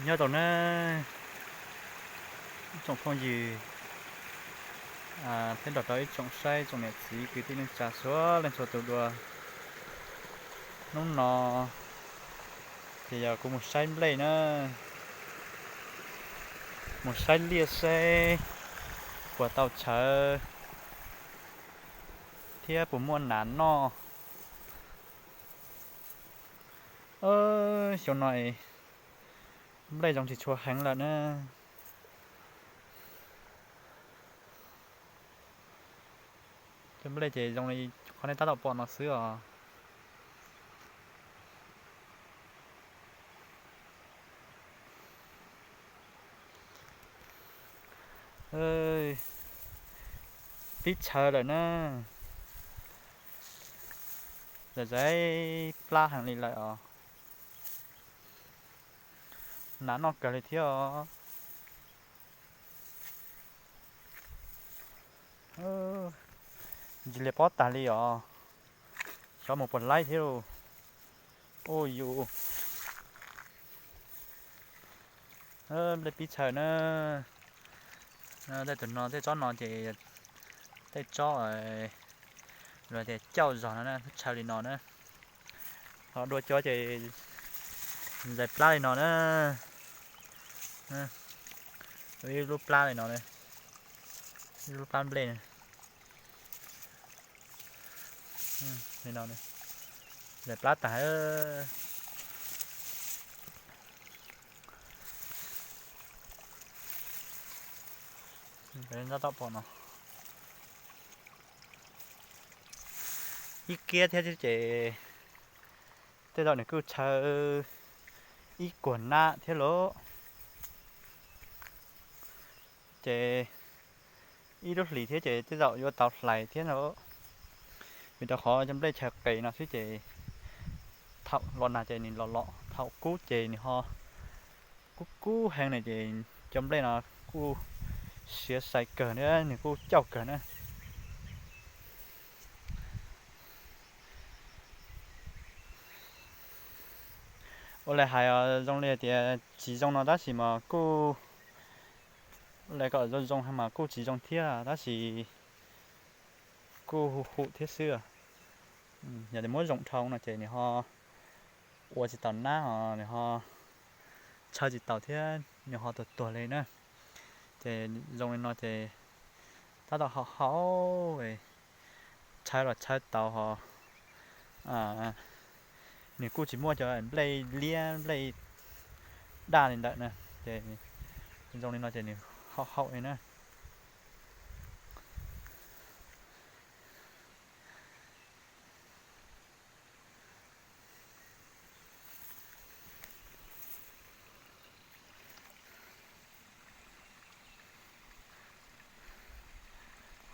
Nyob zoo na ib tsoom phooj ywg thiab nrog rau ib tsoom saib tsoom niam txiv kwv tij neej tsa txhua leej txhua tus dua. Hnub no ces yog kuv mus saib nplej na, mus saib liaj seb puas tau tshawv thiab puas muaj nas noj. Xyoo no nplej zoo tsis tshua heev lawm na. Cov nplej ces zoo li qhov nej tab tom pom no xwb os. Pib tshawv lawm na. Zam zam plab heev li lawm os. Nas noj kawg li thiab os. Ntsis lias pob tag li os. Xyov mus puas laib thiab lauj. Ua yus nplej pib tshawv na. Tej tus no tej tsob no ces tej tsob luag tias cauj zog no na, tshawv li no na. Ho dua cov ces zais plab li no na. Ib lub plab li no, ib lub plab nplej li no, zais plab tag. Tab tom pom no ib kiab thiab ces tej zaum nws kuj tshawv ib kuag nab thiab lauj. Ces ib lub hlis thiab ces tej zaum yuav tau hlais thiab no. Vim rau qhov cov nplej chaw qis no xwb ces thaum los nag ces nws los los, thaum kub ces nws ho kub kub heev na ces cov nplej no kuj siav xais kawg thiab nws kuj cauj kawg na. Ua li hais zoo li tias tsis zoo no tab sis mas kuj, ua li kom zoo zoo mas kuj tsis zoo thiab tab sis kuj hu hu thiab xwb. Yog tias muab zoo dhau no ces nws ho ua tsis taus nab os, nws ho tshawv tsis taus thiab nws ho tuag tuag li na. Ces zoo li no ces tab tom haum haum, tshawv los tshawv tau ho nws kuj tsis muaj cov nplej liab nplej daj li ntawm na. Ces zoo li no ces nws haum haum li na.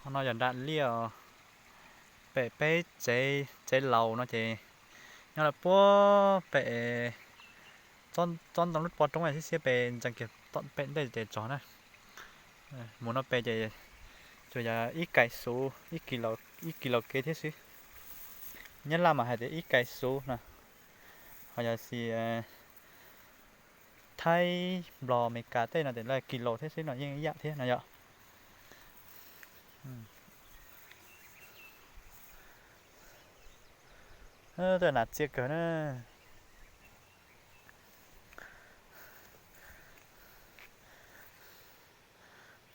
Qhov no yog nram liaj os. Pem peb tsev, tsev laus no ces nyob lawm puag pem tsob ntoo lub pob roob xiab xiab pem ntsees kiag pem ntej ces txog na. Mus no pem ces tsuas yog ib kais xuv, ib kis laus kev thiab xwb. Nyab Laj mas hais tias ib kais xuv no, ho yog xis Thaib, Nplog, Amelikas tej no ces lawv kis laus thiab xwb no yeej ib yam thiab no yom. Tej nas txias kawg na.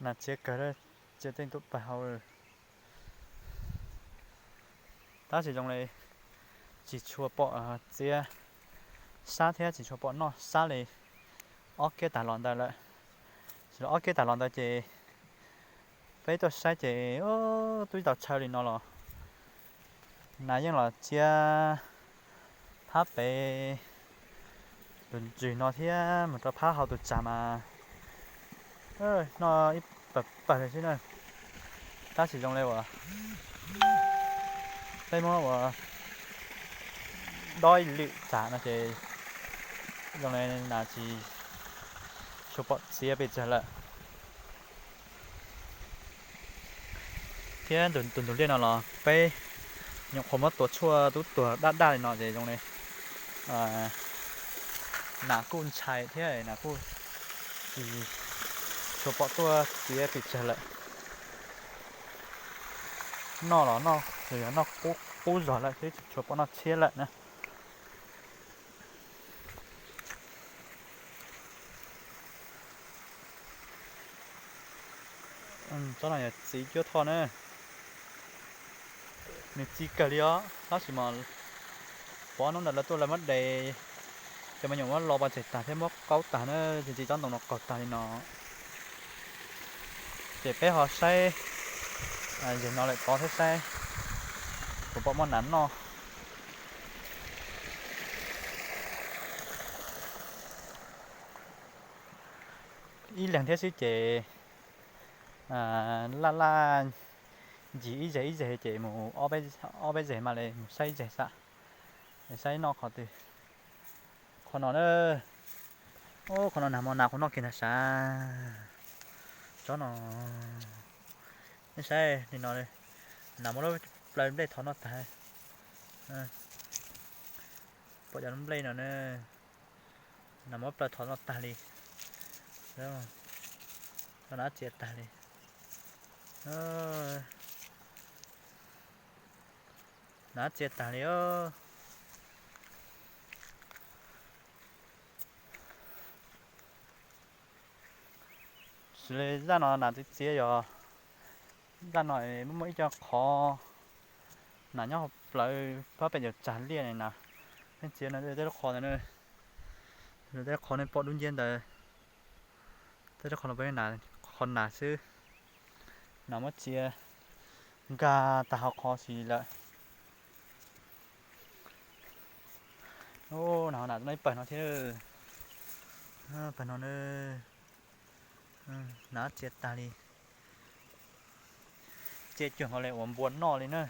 Nas txias kawg, txias tej ntuj pag hau. Tab sis zoo li tsis tshua pom txiav sab thiab tsis tshua pom noj sab li ob kiab tag los ntawd lawm. Tsis li ob kiab tag los ntawd ces peb tuaj saib ces twb tau tshawv li no los nas yeej los txias phab pem tus ntswg no thiab mus rau phab hauv tus tsag mas noj ib pawg pawg li xwb na. Tab sis zoo li uas peb muab ua dob ib lwm tsag no ces zoo li nas tsis tshua pom txiav pes tsawg lawm. Thiab tus ntug liaj no los peb nyuam qhuav muab tua tshuaj tub tuag daj daj li no ces zoo li nas kuj ntshai thiab nas kuj tsis tshua pom tuaj txiav pes tsawg lawm. Noj los noj, yog noj qub zog lawm thiab tsis tshua pom noj tshiab lawm na. Tsob no yog txiv cuab thoj na. Nws txi kawg li os, tab sis mas pov hnub ntawd lawv tuaj lawv muab de, cov me nyuam muab lo pov tseg tag thiab muab qaub tag na, ces txiv tsob ntoo no qaug tag li no. Ces peb ho saib zem no lawm tod thiab saib puas pom muaj nas noj. Ib leeg thiab xwb ces laj laj ncig ib zeg ib zeg ces mus ob peb zeg mas li mus saib zeg xwb, saib noj qhov twg. Qhov no na, qhov no nas mos nas kuv noj kiag ntag sav. Tsob no, nej saib li no, nas muab lub plaws nplej thov noj tag. Pom cov lub nplej no na, nas muab plaws thov noj tag li. Nas txias tag li. Nas txias tag li. Xws li zaj no nas txias txias yog zaj no muaj ib co qhov nas nyob hauv plawv pab pem cov tsag liaj na, pheej txias no tej lub qhov ntawd, tej lub qhov nej pom dub nciab ntawd, tej lub qhov no, qhov nas xwb, nas muab txias nkag tag hauv qhov xis lawm. Nas, nas ib pawg no thiab, pawg no na, nas txias tag li. Txias cuag nkaus li uas npua noj li na.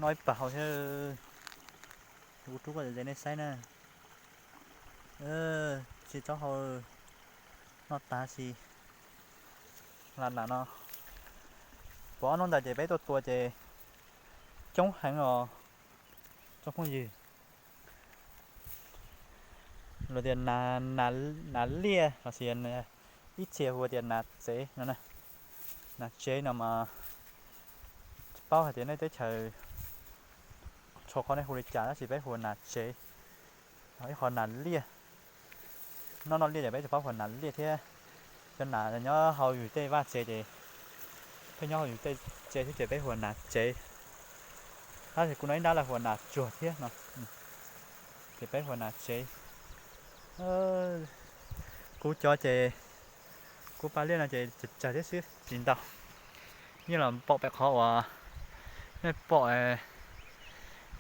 Noj ib pawg hauv thiab, kuv rub koj ze nej saib na. Tsis tsob hau noj tag xis. Lam nam no, pov ob hnub ntawd ces peb tuaj tua ces coob heev os tsoom phooj ywg. Luag tias nas liaj los sis ib txhia hu tias nas tsev no. Nas tsev no mas tsis paub hais tias nej teb chaws tshuav qhov nej hu li cas tab sis peb hu nas tsev, ib qho nas liaj. Noj noj liaj ces peb tsis paub hu nas liaj thiab. Cov nas nyob hauv yus tej vaj tsev ces pheej nyob hauv yus tej tsev thiab ces peb hu nas tsev. Tab sis kuv hnov ib nrab lawv hu nas tsuag thiab no, ces peb hu nas tsev. Kuv cov ces kuv pa liaj no ces tsawg tsawg thiab xwb tsis ntau. Yeej los pom pem qhov uas nej pom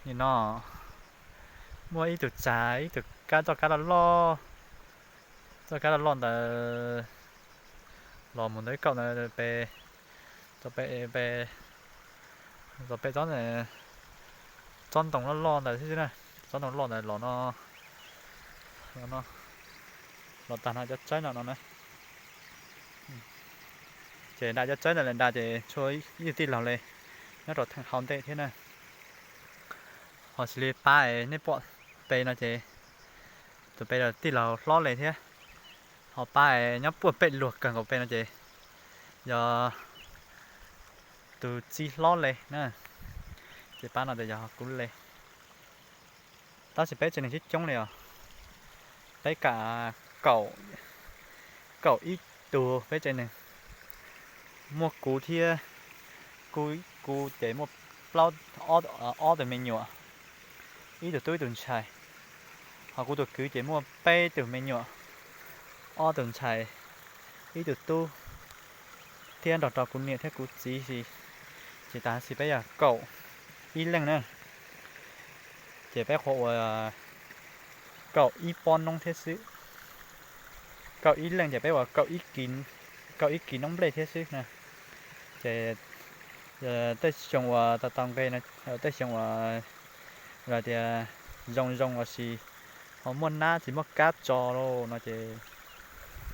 nim no muaj ib tug tsag ib tug kab txoj kab loj loj, txoj kab loj loj ntawd los mus ntawm ib kaum ntawd pem, txog pem, txog pem tsob ntoo loj loj ntawd xwb na. Tsob ntoo loj ntawd los no, los tag no cov tsawb no no na. Ces nram cov tsawb ntawd lawm nram ces tshuav ib tug tij laug li nyob rau theem hauv ntej thiab na. Ho xws li pab es nej pom pem no ces tus pem los tij laug hlob li thiab. Ho pab es nyob puag pem luag kawg nkaus pem no ces yog tus txiv hlob li na. Ces pab no ces yog kuv li. Tab sis peb tsev neeg sib coob li os. Peb kam kaum ib tug peb tsev neeg. Muaj kuv thiab, kuv ces muaj plaub, ob tug me nyuam, ib tug tub ib tug ntxhais. Ho kuv tus kwv ces muaj peb tug me nyuam, ob tug ntxhais, ib tug tub, thiab nrog rau kuv niam thiab kuv txiv xwb. Ces tas sis peb yog kaum ib leej na. Ces peb qhuav ua kaum ib pob noob thiab xwb. Kaum ib leej ces peb ua kaum ib kis noob nplej thiab xwb na. Ces tej xyoo uas tau tau nqe no, tej xyoo uas los tias zoo zoo los sis ho muaj nab tsis muaj kab tso lauj no ces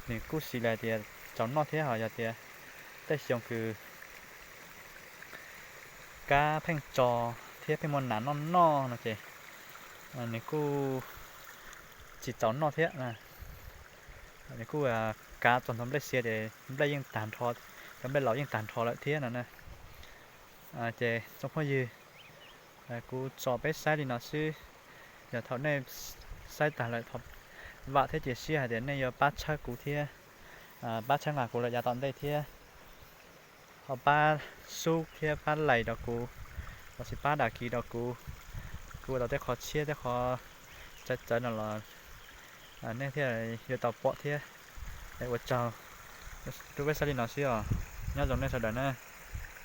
nws kuj sis li tias tsaus noj thiab. Ho yog tias tej xyoo kws kab pheej tso thiab pheej muaj nas noj noj no ces nws kuj tsis txaus noj thiab. Nws kuj kav txog ntawm nplej xiav ces nplej yeej tag nrho, cov nplej laus yeej tag nrho lawm thiab no na. Ces tsoom phooj ywg, kuv tso peb saib li no xwb. Yog thaum nej saib tag lawm thov vam thiab cia siab hais tias nej yuav pab txhawb kuv thiab, pab txhawb nqa kuv lawm yav tom ntej thiab. Ho pab sub thiab pab like rau kuv, los sis pab đăng ký rau kuv, kuv ua tau tej qhov tshiab tej qhov txawv txawv no los nej thiaj yuav tau pom thiab. Ua tsaug, rub peb saib li no xwb os. Nyob zoo nej sawv daws na.